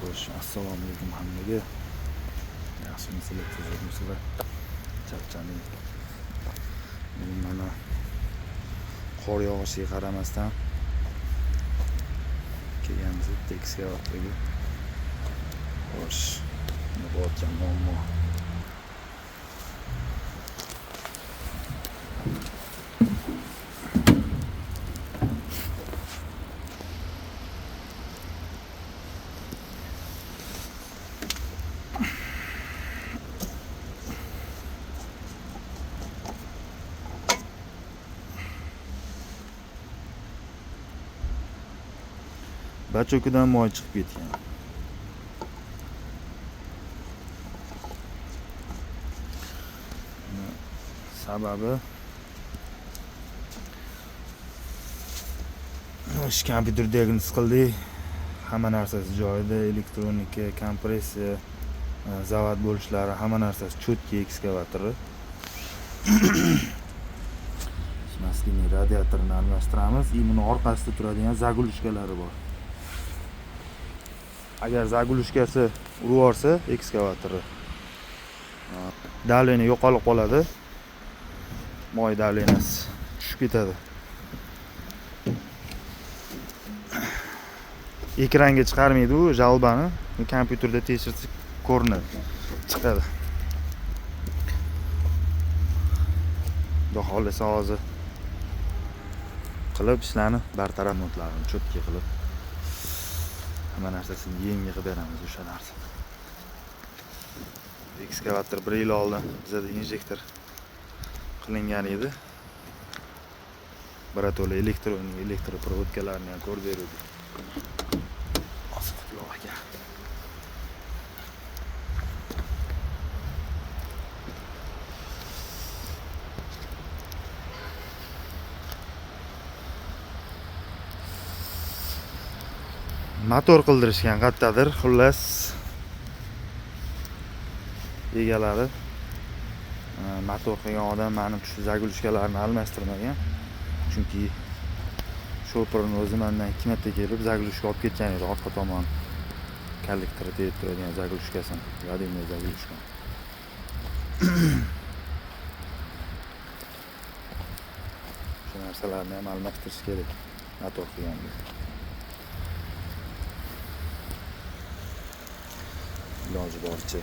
Xo'sh, assalomu alaykum hammaga. Yaxshimisizlar, tuzukmisizlar? Charchamang. Bugun mana qor yog'ishiga qaramasdan kelganmiz ekskavatorga. Xo'sh, nima bo'layotgan muammo? Bachokidan moy chiqib ketgan. Sababi ish kompyuter diagnoz qildik. Hamma narsasi joyida, elektronika, kompressiya, zavod bo'lishlari, hamma narsasi cho'tki ekskavatori. Maskini radiatorini almashtiramiz. Buni orqasida turadigan zagulushkalari bor. Agar zagulushkasi urib yuborsa ekskavatori, давление yo'qolib qoladi. Moy давлениесі tushib ketadi. Ekranga chiqarmaydi u jalbani, kompyuterda tekshirsa ko'rinadi, chiqadi. Xudo xohlasa hozir qilib ishlarni bartaraf montlarini cho'tki qilib hamma narsasini yangi qilib beramiz o'sha narsani. Ekskavator 1 yil oldin bizada injektor qilingan edi. Birato'la elektr provodkalarni ham ko'rib beruvdik. Qutlug' aka. Motor qildirishgan qayerdadir, xullas egalari motor qilgan odam manimcha shu zagulushkalarni almashtirmagan. Chunki sho'pirni o'zi mendan 2 marta kelib zagulushka olib ketgan edi, orqa tomon kollektori tegib turadigan zagulushkasini, Vladimir zagulushka. Shu narsalarni ham almashtirish kerak motor qilganda. Iloji boricha